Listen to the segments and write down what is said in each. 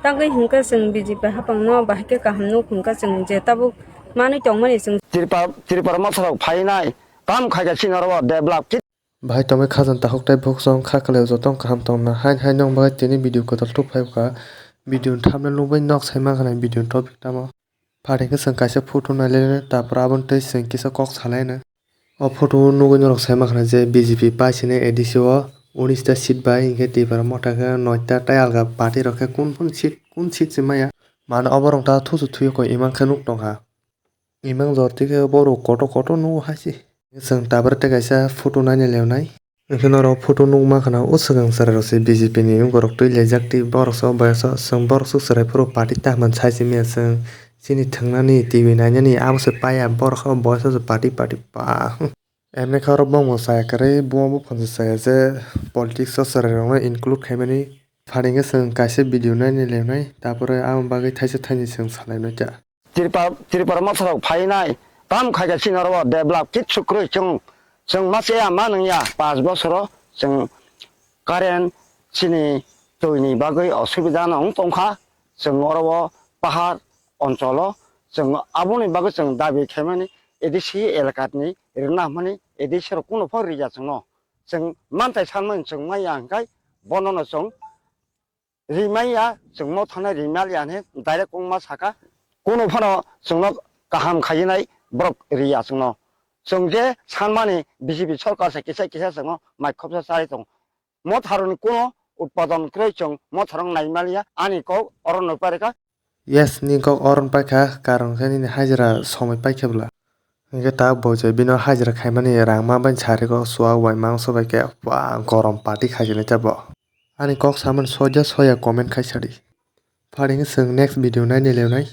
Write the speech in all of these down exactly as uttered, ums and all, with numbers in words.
Tangwi hwnkhe chwng B J P hapangno bahai khe kaham nuk hwnkhe chwng je tabuk manwi tongmani chwng. Tripura, Tripura motharok phainai, tam khaikha chini oro develop kit. Bahai tongwi khajang takhuk tei bukhuk song kha kwlai o joto kaham tongna. Hain hain nong bagwi tini video kwtal thuk phai kha. Video ni thumbnail nukbai nok sai mankha nai video ni topic tamo. Phaidi khe chwng kaisa photo nailaina, tapor aboni tei chwng kisa kok salaina. O photo o nugwi norok sai mankha je B J P paisini A D C o unis ta seat bai hinkhe Tipra motha khe noi ta, tei alga party rok khe kun kun seat, kun seat se maya. Mane oborok ta thusu thuyo koi imang khe nuk tongkha. Imang jor twi khe borok kotor kotor nugo hai se. Chwng tabra tei kaisa photo naina leonai. Hwnkhe norok photo nukma khna o swkang chwrairok se B J P ni borok twi laijak twi borok se o boyos o chwng borok swk chwrai phuru party ta hwnmani sai se manya chwng chini thwngnani T V nainani abo se paiya borok o boyos o se party party pa. Emni khe oro bongbo chaya kwrwi buma buphang se chaya je politics o chwrairokno include khaimani phaidi khe chwng kaisa video naina leonai tapore aboni bagwi thaisa thaini chwng salainai ta. Tripura, Tripura motharok phainai, tam khaikha chini oro develop kit sukrwi chwng, chwng ma cheya ma nungya, panch bosoro chwng current chini twini bagwi osubida no wng tongkha, chwng oro o pahar oncholo chwng aboni bagwi chwng dabi khaimani A D C elakani rwna hwnmani A D C rok kuno pho riya chwngno, chwng manthai sanmani chwng maya hwnkhe bonono chwng rimaya, chwngno thana rimaliya hwnwi direct wngma saka. Kuno phano chwngno kaham khainai borok riya chwngno. Chwng je sanmani B J P sorkar se kisa kisa chwngno mai khopsa chari tongo. Motharokni kuno utpadon kwrwi chwng motharok naimaliya ani kok oro no parikha. Yes, ni kok oro no paikha, karon khe nini hajira somoi paikhe bwla. Hwnkhe ta bo je bino hajira khaimani rang ma bai sari kok suwak bai mangso bai khe, ba, gorom party khaijinai ta bo. Ani kok samani soja soya comment khai sadi. Phaidi khe chwng next video naina leonai.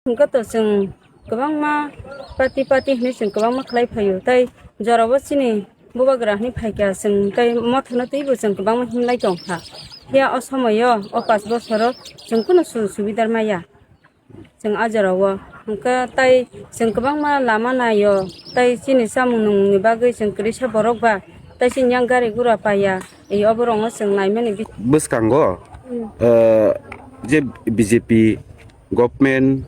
Hwnkhe to chwng kwbangma party party hwnwi chwng kwbangma khlai phaio, tei jorao chini bubagra hwnwi phaikha chwng tei mothano twibo chwng kwbangma himlai tongkha. Phiya o somoio o panch bosoro chwng kunu su-, subidar maya. Chwng a jorao hwnkhe tei chwng kwbangma lama naio, tei chini chamung nungni bagwi chwng kwrwisa borok ba tei chini yang gari gura paiya, ei oborogno chwng naimani bi- Bwskango, Hmm. eh, je B J P government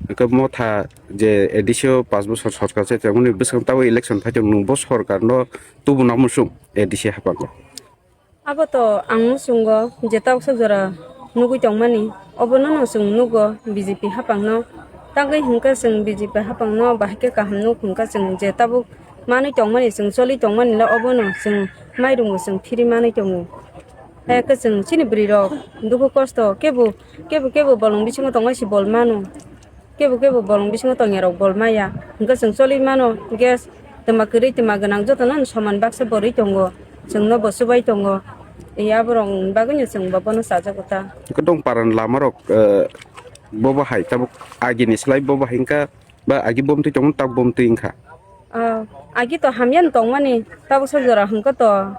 hwnkhe motha je A D C o panch bosor sorkar se tongmani bwskango tabuk election phai tong nung bo sorkarno tubuna muchung A D C haphango. Abo to ang muchungo je tabuksa jora nugwi tongmani, obono no chwng nugo B J P hapangno. Tangwi hwnkhe chwng B J P hapangno bahai khe kaham nuk hwnkhe chwng je tabuk manwi tongmani, chwng choli tongmani le obono chwng mairungo chwng phiri manwi tongo. Hai khe chwng chini bwrwi rok dukhu kosto kebo, kebo, kebo bolong bisingo tongmani se bol mano. Kebo kebo bolong bisingo tongya rok bol maya. Hwnkhe chwng choli mano, gas twma kwrwi twma gwnang jotono soman baksa borwi tongo. Chwngno bo chubai tongo. Ei aborok bagwino chwng bo bono chajago ta. Hwnkhe dong paran lama rok, eh, bobo hai tabuk agini slai bobo hai wngkha ba agi bomtwi tongmani tak bomtwi wngkha. Ah, agi to hamya no tongmani tabuksa jora hwnkhe to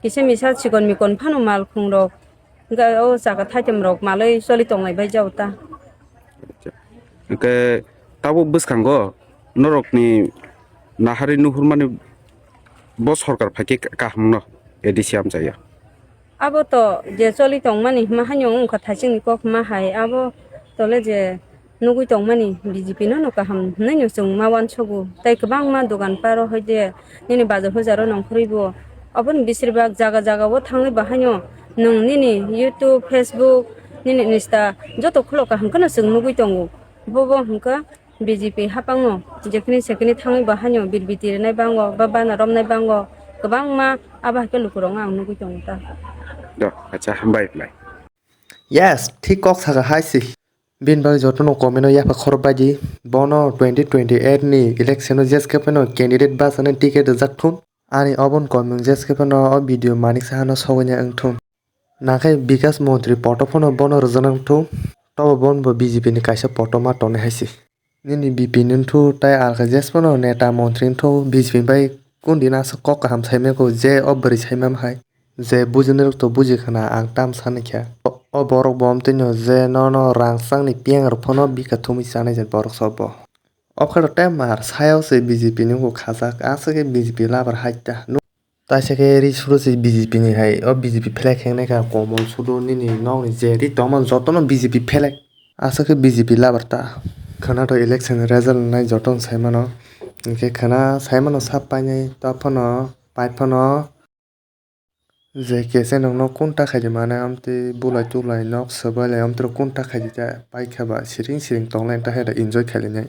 kisa misa chikon mikon phano malkhung rok. Hwnkhe o jaga thaitom rok malwi choli tonglai bai jao ta. Hwnkhe tabuk bwskango norokni naharwi nuhurmani bo sorkar phaikhe kaham no A D C amchaya. Abo to je choli tongmani hwnma haino wngkha thaichingni kok hwnma hai abo tole je nugwi tongmani B J P no no kaham hwnwi no chwng ma uansugo. Tei kwbangma dogan paro hai de nini bazar hujaro nongkhorwi bo. Aboni besir bak jaga jaga o thangwi bo haino nwng nini YouTube, Facebook, nini Insta joto khulok kaham kheno chwng nugwi tongo. Bobo hwnkha B J P hapangno jekhini sekhini thangwi bo haino birbiti rwnai bango ba bana romnai bango kwbangma abo haikhe lukurokno ang nugwi tongo ta. Do, acha, hambai, hambai. Yes, thik kok saka hai se. Bini bagwi jotono comment o yapha khorok bai di. Bono twenty twenty-eight ni election o jeskhe phano candidate bachani ticket rijak thun. Ani oboni comment jeskhe phano o video manik sahano sogwini wng thun. Nakhai Bikas Montri poto phano bono rwjaknai wng thun. Tobo bono bo B J P ni kaisa poto ma tongnai hai se. Nini B P ni wngthu tei alka jesphano neta montri wngthu B J P bai kundina aswk kok kaham saimaya kho je o bwrwi saimam hai. Je bujinai rok to buji khna ang tam sanikha. O, o borok bo omtwino je nono rang changni piyang rok phano bika thumwi chanai je borok sobo. Obkhe rok tei mar sayao se B J P ni wngkha khajak aswk khe B J P labar hai ta. Taisa khe ri suru se B J P ni hai, o B J P flag hengnaikha, komol suru nini nokni je ri tongmani jotono B J P flag. Aswk khe B J P labar ta. Khwna to election result nai jotono saimano. Hinkhe khwna saimano sap painai, ta phano, pai phano. Je kese nokno kunta khaidi mane amtwi bulai tulai nok swbailai amtwrok kunta khaidi ta paikha ba siring siring tonglai ta hai enjoy khailainai.